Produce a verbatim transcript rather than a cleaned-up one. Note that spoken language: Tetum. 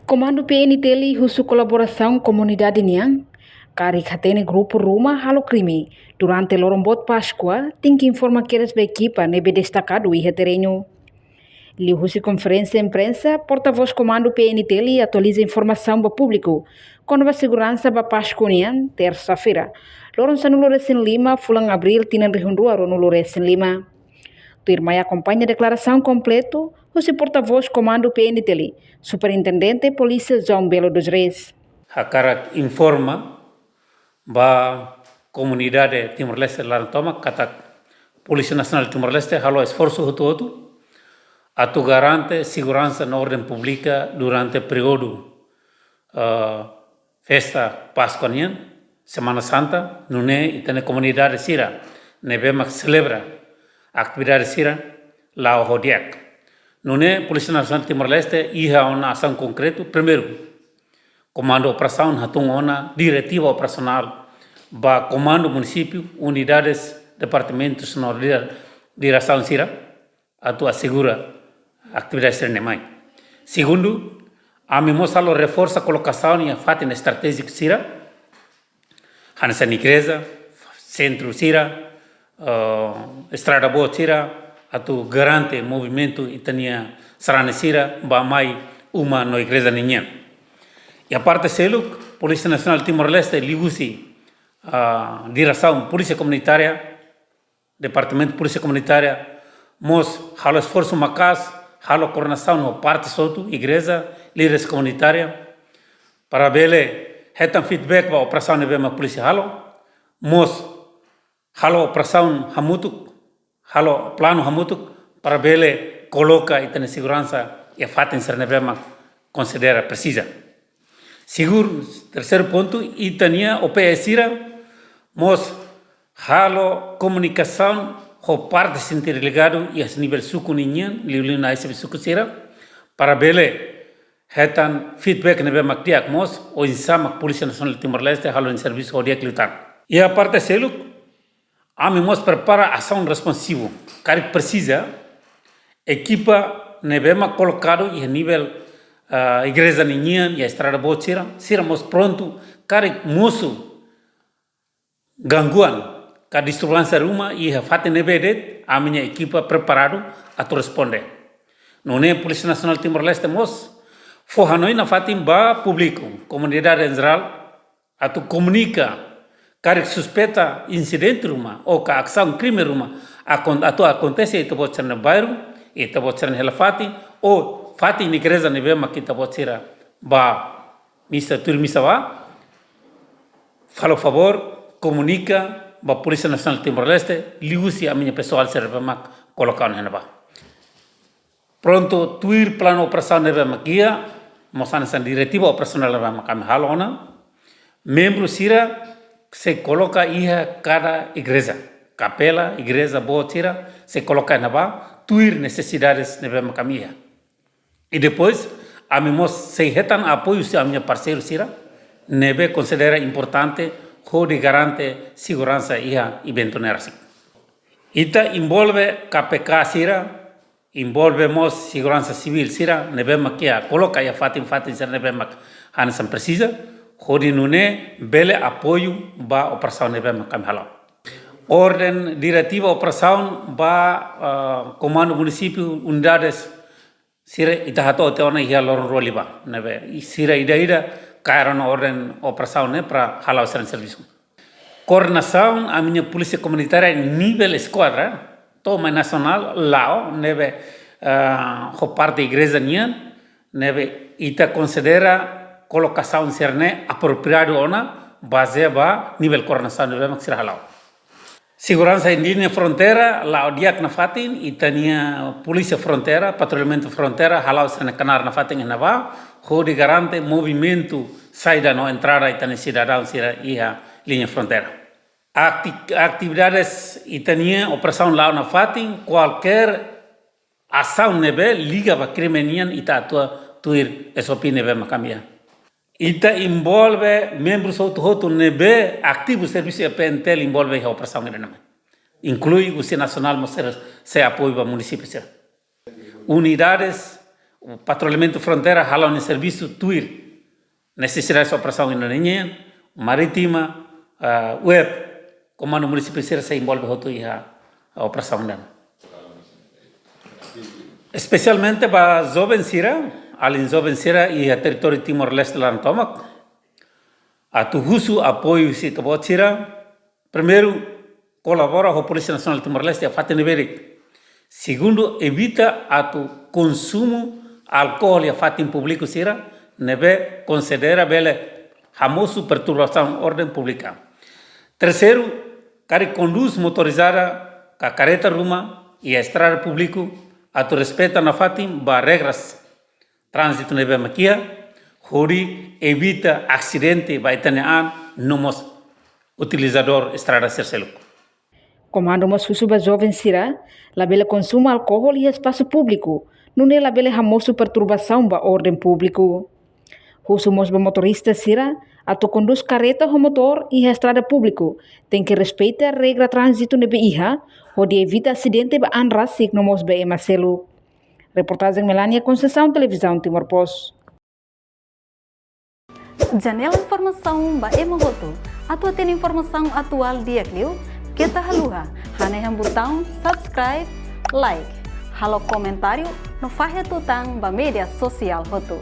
Komandu P N T L husu kolaborasaun komunidade nian, karik hatene grupu ruma halo krime durante loron boot Páskua, tenke informa kedas ba ekipa ne'ebé destakadu iha terreñu. Liuhusi konferénsia imprensa, portavós Komandu P N T L atualiza informasaun ba públiku kona-ba seguransa ba Páskua nian, tersa-feira, loron sanulu-resin-lima, fulan Abríl, tinan rihun rua ruanulu-resin-lima. Tuirmai akompaña deklarasaun kompletu husi portavós Komandu P N T L, Superintendente Polísia João Belo dos Reis. Hakarak informa ba komunidade Timor-Leste laran tomak katak Polísia Nasionál Timor-Leste halo esforsu hotu-hotu atu garante seguransa no orden públika durante períodu, eh, festa Páskua nian, Semana Santa, nune'e ita-nia komunidade sira ne'ebé mak selebra atividade sira la'o ho di'ak. Nune'e Polísia Nasionál Timor-Leste iha ona asaun konkretu, primeiru, komandu operasaun hatún ona diretiva operasionál ba komandu munisípiu, unidades, departamentus no dire-, diresaun sira atu asegura atividade sira-ne'e mai. Segundu, ami mós halo reforsa kolokasaun iha fatin estratéjiku sira, hanesan igreja, sentru sira, eh, estrada boot sira, atu garante movimentu ita-nia sarani sira ba mai uma no igreja ninian. Iha parte seluk, Polísia Nasionál Timor-Leste liuhusi, ah, diresaun Polísia Komunitária, Departamentu Polísia Komunitária mós halo esforsu maka'as, halo koordenasaun ho parte hotu, igreja, líderes komunitária, para bele hetan feedback ba operasaun ne'ebé mak polísia halo, mós halo operasaun hamutuk, halo planu hamutuk, para bele koloka ita-nia seguransa iha fatin sira ne'ebé mak konsidera presiza. Segundu, terseiru pontu, ita-nia O P S sira mós halo komunikasaun ho partes interligadu iha nivel suku ninian, liuliu na'in-xefe suku sira, para bele hetan feedback ne'ebé mak di'ak mós, oinsá mak Polísia Nasionál Timor-Leste halo nia servisu ho di'ak liután. Iha parte seluk, ami mós prepara asaun responsivu. Karik presiza, ekipa ne'ebé mak kolokadu iha nivel, ah, igreja ninian, iha estrada boot sira, sira mós prontu, karik mosu gangguan ka disturbánsia ruma iha fatin ne'ebé de'it, ami-nia ekipa preparadu atu responde. Nune'e Polísia Nasionál Timor-Leste mós fó hanoin nafatin ba públiku, komunidade em geral, atu komunika karik suspeita insidente ruma ou ka asaun krime ruma akon-, atu akontese iha ita-boot sira-nia bairru, iha ita-boot sira-nia hela fatin, ou fatin igreja ne'ebé mak ita-boot sira bá misa, tuir misa bá, falo favór, komunika ba Polísia Nasionál Timor-Leste, liuhusi ami-nia pesoál sira ne'ebé mak koloka ona iha ne'ebá. Prontu, tuir planu operasaun ne'ebé mak iha, mós hanesan diretiva operasionál ne'ebé mak ami halo ona, membru sira sei koloka iha kada igreja, kapela, igreja boot sira, sei koloka iha ne'ebá, tuir nesesidades ne'ebé mak ami iha. I depois, ami mós sei hetan apoiu husi ami-nia parseiru sira, ne'ebé konsidera importante hodi garante seguransa iha eventu ne'e rasik. Ita envolve K P K sira, envolve mós seguransa sivíl sira, ne'ebé mak iha koloka iha fatin-fatin sira ne'ebé mak hanesan presiza, hodi nune'e bele apoiu ba operasaun ne'ebé mak ami halo. Orden diretiva operasaun ba, ah, komandu munisípiu, unidades sira ita hato'o tiha ona iha loron rua liubá, ne'ebé sira ida-idak kaer ona orden operasaun ne'e para hala'o sira-nia servisu. Koordenasaun ami-nia polísia komunitária nivel eskuadra, to'o mai nasionál la'o, ne'ebé, ah, ho parte igreja nian, ne'ebé ita konsidera kolokasaun sira-ne'e apropriadu ona, bazeia ba nivel koordenasaun ne'ebé mak sira hala'o. Seguransa iha liña fronteira, la'o di'ak nafatin, ita-nia polísia fronteira, patrullamentu fronteira, hala'o sira-nia knaar nafatin iha ne'ebá, hodi garante movimentu saida no entrada ita-nia sidadaun sira iha liña fronteira. Akti-, atividades ita-nia operasaun la'o nafatin, kualkér asaun ne'ebé liga ba krime nian ita atua tuir S O P ne'ebé mak ami iha. Ita envolve membru hotu-hotu ne'ebé ativu servisu iha P N T L envolve iha operasaun ida-ne'e mai. Inklui husi nasionál mós sira sei apoiu ba munisípiu sira. Unidades, Patrullamentu Fronteira hala'o nia servisu tuir nesesidade operasaun ida-ne'e nian, Marítima, ah, web, Komandu Munisípiu sira sei envolve hotu iha operasaun ida-ne'e. Espesialmente ba joven sira, alin joven sira iha territóriu Timor-Leste laran tomak, atu husu apoiu husi ita-boot sira, primeiru, kolabora ho Polísia Nasionál Timor-Leste iha fatin ne'ebé de'it. Segundu, evita atu konsumu alkohol iha fatin públiku sira, ne'ebé konsidera bele hamosu perturbasaun orden públika. Terseiru, karik kondús motorizada ka kareta ruma iha estrada públiku, atu respeita nafatin ba regras tránzitu ne'ebé mak iha, hodi evita asidente ba ita-nia an no mós utilizadór estrada sira seluk. Komandu mós husu ba joven sira, labele konsumu alkohol iha espasu públiku, nune'e labele hamosu perturbasaun ba orden públiku. Husu mós ba motorista sira, atu kondús kareta ho motór iha estrada públiku, tenke respeita regra tránzitu ne'ebé iha, hodi evita asidente ba an rasik no mós ba ema seluk. Reportajen Melania Conceição, Televizaun Timor Post. Janela informasaun ba ema hotu. Atu hatene informasaun atuál di'ak liu, keta haluha hanehan butaun subscribe, like, halo komentáriu no fahe tutan ba média sosiál hotu.